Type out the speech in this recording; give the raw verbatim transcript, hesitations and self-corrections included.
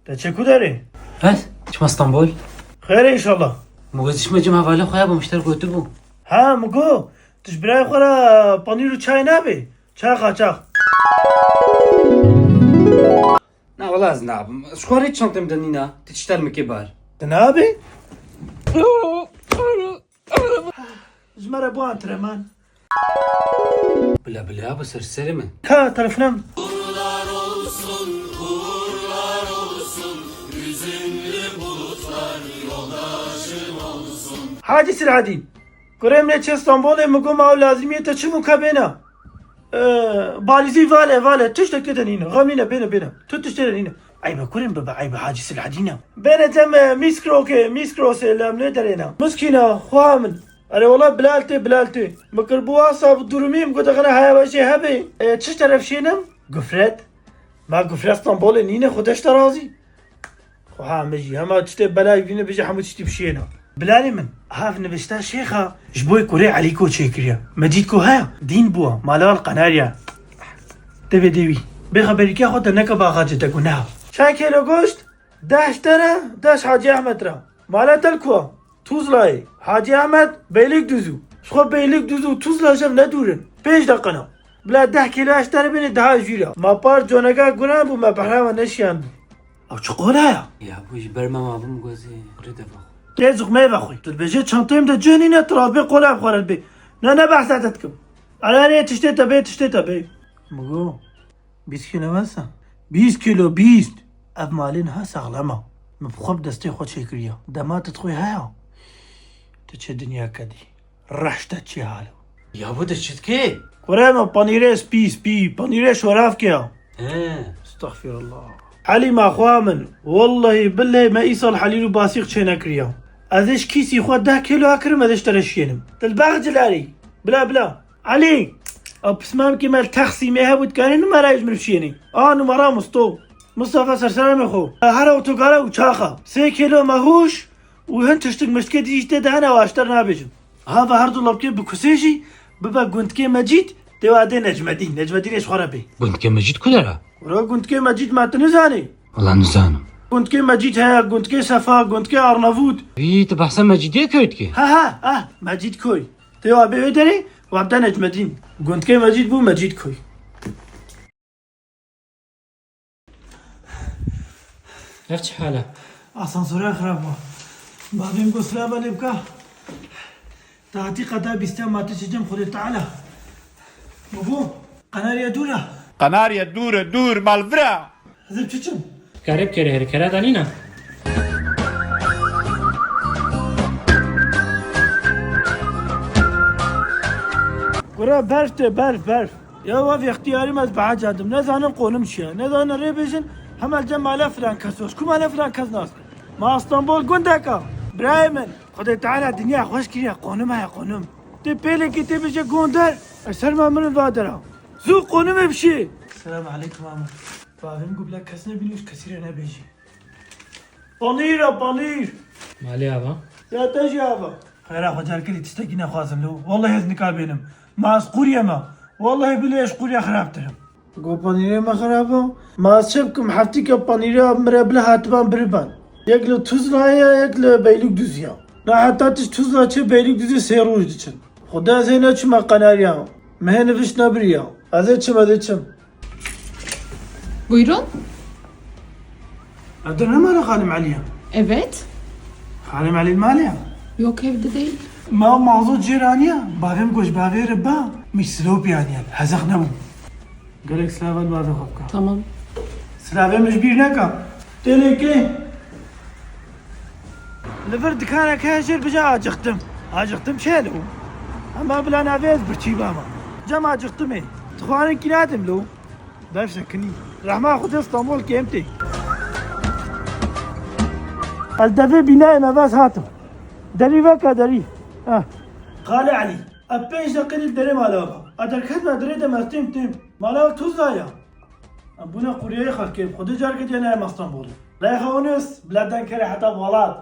Te çê ku derê? Ez çima Stenbol. Xêr e înşallah. Min got çima cem hevalê xwe ya bû, min ji te re gotibû. Ha, min got, tu ji birayê xwe re panîr û çay nabê? Çaxa, çax. Na, wela ez nabim. Ji xwe rê çantê min de nîne. Tu tiştel min kê bar. Tu nabê? Ji me re bo antrenman. Bila bila, bu ser serê min. Ka telefona min. Hacî Silhedîn. Kurê min ê çê Stenbolê, min got ma ew lazimiyê te çi bû ka bêne. Ee, balîzî vale, vale, tiştekê de nîne. Xem nîne, bêne, bêne. Tu tiştê de nîne. Eybe kurê min bibe, eybe Hacî Silhedîn e. Bêne cem, e, Mîskrokê, Mîskrosê, li em lê derê ne. Miskîna, xweha min. Erê wela Bilal tê, Bilal tê. Min kir bû wasa bi durumî, min got, "Xena haya we jê hebê." E, çi teref şênim? Gufret. Ma gufret Stenbolê nîne, Xwedê ji te razî. Xweha min jî, hema tiştê belayî bîne, bêje hemû tiştî bişêne. Bilalê min, ha ev nivişta şêxa ji bo kurê Elîko çêkiriye. Mecîd ku heye, dîn bû, mala li Qenarya. Tê vê dê wî. Bê xeberîkiya xwe te neke ba xacê te, guneha. Çend kêlo goşt? Deh ji te re, deh ji Hacî Ehmed re. Mala te li ku? Tuzlayê. Hacî Ehmed, Beylikdüzü. Ji xwe Beylikdüzü û Tuzla ji hev ne dûr in. Pênc deqe ne. Bila deh kêlo ji te re bêne, daha jû re. Ma par coneka gunan bû, me behra me neşiyandin. Ew çi qola ya? Ya, bu ji ber me ma bim gozê rê de bixwe. Tê zixmeyê vexwe. Tu dibêjê çanteyê min de cih nîne, tu rabê qola bi xwe re dibê. Ne, ne behsa te dikim. Erê, erê, tiştê te bê, tiştê te bê. Migo, bîst kîlo wesa? Bîst kîlo, bîst. Ev malê niha saxlem e. Min bi xwe bi destê xwe çêkiriye. Dema tu dixwê heya. Tu çi dinyake dî. Reş te çi hal e. Ya bu de çi dikê? Kurê min, panîrê spî, spî, panîrê şoravkê ya. He. Estexfirullah. Elî ma xweha min, wellehî billehî me îsal helîl û basîq çênekiriya. Ez ê ji kîsî xwe deh kîlo kirim, ez ê ji te re şiyênim. Dilbex Cilarî. Bila, bila. Elî! Ew pismamkî me li Texsîmê hebû, dikarî numara ji min bişiyênî. A numara Musto. Mustafa serseramê xwe. Here otogara û çaxa. Sê kîlo mehûş û hin tiştik miştikê dî jî tê de hene, ew ji te re nabêjim. Ha ve her du lapkê bi kusê jî bibe gundkê Mecîd, tê wa dê Necmedîn. Necmedînê ji xwe re bê. Gundkê Mecîd ku dera? Were gundkê Mecîd me tu nizanî? Wela nizanim. Gundkê Mecîd heye, gundkê Sefa, gundkê Arnavût. Vî, tu behsa Mecîdiyê koy dikê? Ha, ha, ha, Mecîd koy. Tê wa bê wê derê, wa bide Necmedîn. Gundkê Mecîd bû, Mecîd koy. Ev çi hal e? Asansora xirab bû. Bavê min got silava lê bika. Te hatî qeda bîste ma tu çi cem Xwedê Teala. Bû, qenariya dûr e. Qenariya dûr e, dûr, mal vir e. Ez ê çi çim? Karê bikerê herî kere danîna. Kura berf tê, berf, berf. Ya ev extiyarî me ez behecand im. Nezanin qonim çi ye. Nezanin rê bêjin, hema li cem mala filan kes e. Ji ku mala filan kes nas? Ma Stenbol gundek e. Birayê min, Xwedê Teala dinya xweş kiriye, qonim heye, qonim. Tê pêlekê tê bêje gund der, ez serma mirim va dera. Zû qonimê bişê. Selam aleykum ama. Bavê min got bila kes nebînî û ji kesî re nebêjî. Panîr e, panîr. Malê ava? Ya te jî ava. Xêra xwe car kirî, tiştekî nexwazim lo. Wellehî ez nika bênim. Ma ez qûriyê me. Wellehî bilê ez qûriya xirabtir im. Go panîrê me xirab e. Ma ez çi bikim, heftîka panîrê min re bile hatiban biriban. Yek li Tuzlayê ye, yek li Beylikdüzü ye. Na heta tu ji Tuzla çê Beylikdüzü sê roj diçin. Xwedê ez hê neçime qenariya. Min hê nivişt nebiriya. Ez ê çim, ez ê çim. Buyurun. Evde ne mala Xalim Elî ya? Evet. Xalim Elî mala ya? Yok, evde değil. Ma mazot jêr aniya, bavê min got ji bavê re ba, min silopî aniye, hezex nebû. Gelek silav li bavê xwe bike. Tamam. Silavê min ji bîr neke. Têlê kê? Li vir dikaneke heye jêr bije acixtim. Acixtim çê lo? Hema bila navê ez birçî bama. Cem acixtimê. Dixwarin kî nadim lo? Berf sekinî. Rehma Xwedê Stenbol kêm tê. Ez devê bînayê me vez hatim. Derî veke derî. Heh. Xalê Elî, ez pênc deqê li derê mala me. Ez derketime derê de me têm têm. Mala Tuzla ya. Em bûne quriyeyê xelkê. Xwedê careke diye neyê me Stenbolê. Leyxa Onus, bila denkere heta welat.